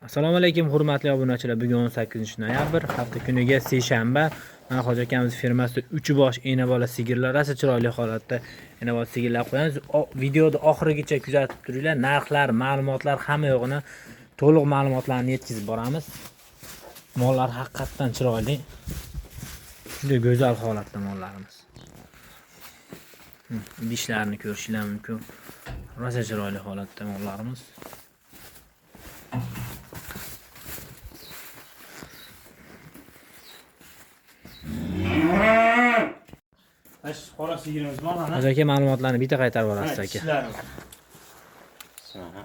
Assalomu alaykum hurmatli obunachilar. Bugun 18 noyabr, hafta kuniga seshanba. Mana Hoji akamiz firmasida 3 bosh ena bola sigirlar rosa chiroyli holatda ena bola sigirlar qo'yamiz. Videoda oxirigacha kuzatib turinglar. Narxlar, ma'lumotlar hamma yo'g'ini to'liq ma'lumotlarni yetkazib boramiz. Mollar haqiqatdan chiroyli. Juda go'zal holatda mollarimiz. Idishlarini ko'rishinglar mumkin. Rosa chiroyli holatda mollarimiz. Mana shu qora sigirimiz bor mana. Hoji aka, ma'lumotlarni bitta qaytarib Mana yuborasiz aka. tishlari. Mana.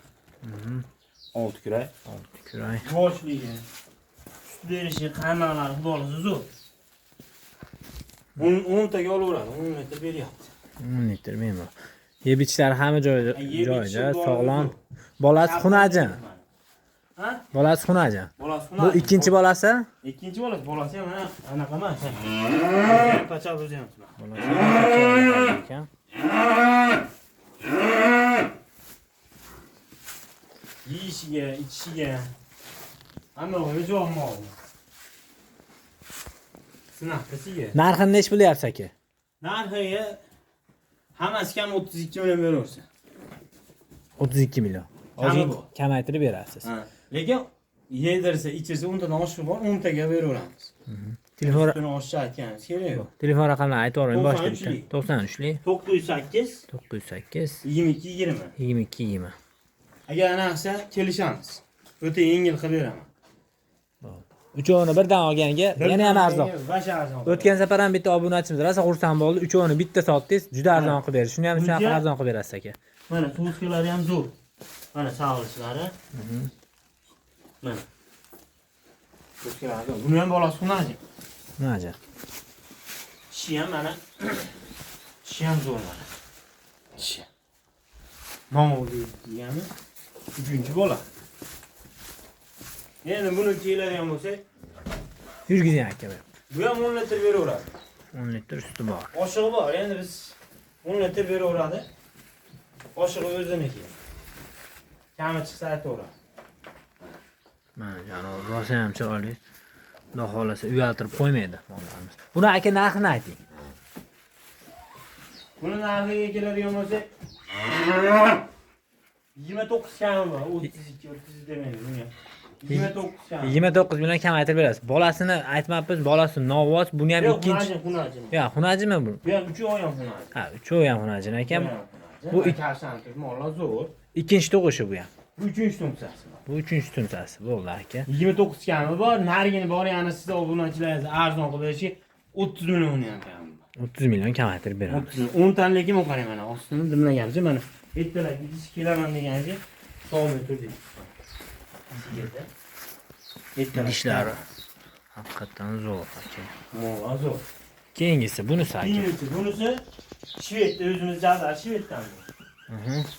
Olti kurak. Olti kurak. Yuvoshligi, sut berishi, qaymog'lari xudo xohlasa zo'r. 10 taga olaveradi, 10 litr beryapti. 10 litr bemalol. Yeb ichishlari hamma joyida, Ha, yeb joyida, ichishi sog'lom. zo'r. Bolasi xunajin. Ha? Bolasi xunajin. Bolasi Bu xunajin. ikkinchi bolasi? Ikkinchi bolasi, bolasi ham mana anaqa emas. Pachal o'zi ham. Bolasi ekan. Yeyishiga, ichishiga hamma yo'g'iga javob mol. Sinaqasiga. Narxini nechi pul deyapsiz aka? Narxiga hammasi kam 32 million beraversa. 32 million. Kami Ozgina bu. kamaytirib berasiz. Ha. Lekin yedirsa, ichirsa 10 tadan oshiq bor, 10 taga beraveramiz. Telefon Sutini oshiqcha aytganimiz kerak yo'q. telefon raqamlarini aytib yuboring boshida bitta. 93 93lik 908 908 22 20. 22 20. Agar anaqa kelishamiz. O'ta yengil qilib beraman. Uchovini birdan olganga yana ham arzon. Vash arzon. O'tgan safar ham bitta obunachimiz rosa xursand bo'ldi. Uchovini bitta sotdingiz, juda arzon qilib berdi. Shuni ham shunaqa arzon qilib berasiz aka. Mana tuzkalari ham zo'r. Mana sag'lichlari. Mana. Tuzkalari zo'r. Buni ham bolasi xunajin. Nima? Tishi ham mana. Tishi ham zo'r mana. Tishi. Nol degani uchinchi bola. Endi buni keladigan bo'lsak, Yurgizing aka. bu ham 10 litr beraveradi. 10 litr suti bor. Oshig'i bor. Endi biz 10 litr beraveradi. Oshig'i o'ziniki. Kami chiqsa aytaveradi. Mana jonivor rosa ham chiroyli. Xudo xohlasa uyaltirib qo'ymaydi mollarimiz. Buni aka narxini ayting. Buni narxiga keladigan bo'lsak, 29 kami bor. 32, 30 demaydi buni. 29 kami. 29 million kamaytirib berasiz. Bolasini aytmabmiz, bolasi novvos, buni ham Yo'q, ikkinchi. xunajin, xunajin. Yo, xunajimi bu? Bu ham uchovi ham xunajin. Ha, uchovi ham xunajin ekan. Bu Bu kavshan turib mollar zo'r. Ikkinchi tug'ishi bu ham. Bu uchinchi tumsasi. Bu uchinchi tumsasi bo'ldi aka. 29 kami bor, narigini bor, yana sizda obunachilaringiz arzon qilib berishga 30 million ham kami bor. 30 million kamaytirib beramiz. 30 million. 10 tani lekin qarang mana ostini dimlagancha mana ertalab idish kelaman degancha sog'may turdik. Sigirda. Ertalab. Dishlari haqiqatdan zo'r aka. Mollar zo'r. Keyingisi bunisi aka. Keyingisi bunisi Shved, o'zimiz jazar Shveddan bu.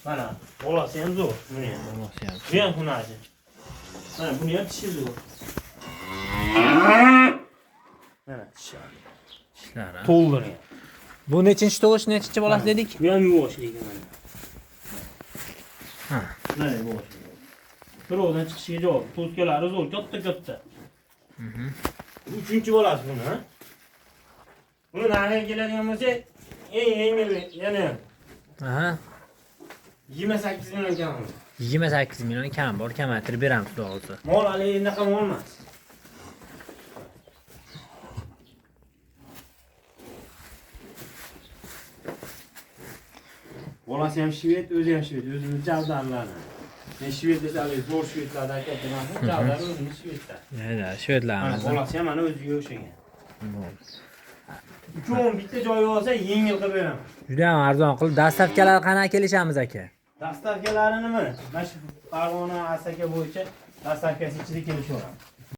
Mana bolasi ham zo'r, buni ham. Bolasi ham. Bu ham xunajin. Mana buni ham tishi zo'r. Mana tishi. Tishlari. To'ldirgan. Bu nechinchi tug'ish, nechinchi bolasi dedik? Bu ham yuvoshligi mana. Ha. Mana yuvoshligi. Birovdan chiqishiga javob. To'skalari zo'r, katta-katta. Bu uchinchi bolasi buni, ha? Buni narxiga keladigan bo'lsak, eng yengil yana ham 28 million kam. 28 million kam bor, kamaytirib beramiz xudo xohlasa. Mol hali unaqa mol emas. Bolasi ham shved, o'zi ham shved, o'zimiz javdarlarni. Men shved desa hali zo'r shvedlarni aytyapman, javdar o'zimiz shvedlar. Mayli, Mana shvedlarimiz. bolasi ham mana o'ziga o'xshagan. Bo'ldi. Uchovini bitta joyi olsa yengil qilib beraman. Juda ham arzon qilib, доставка lar qanaqa kelishamiz aka? Доставка lari nima? Mana shu Farg'ona, Asaka bo'yicha доставка si ichida kelishaveradi.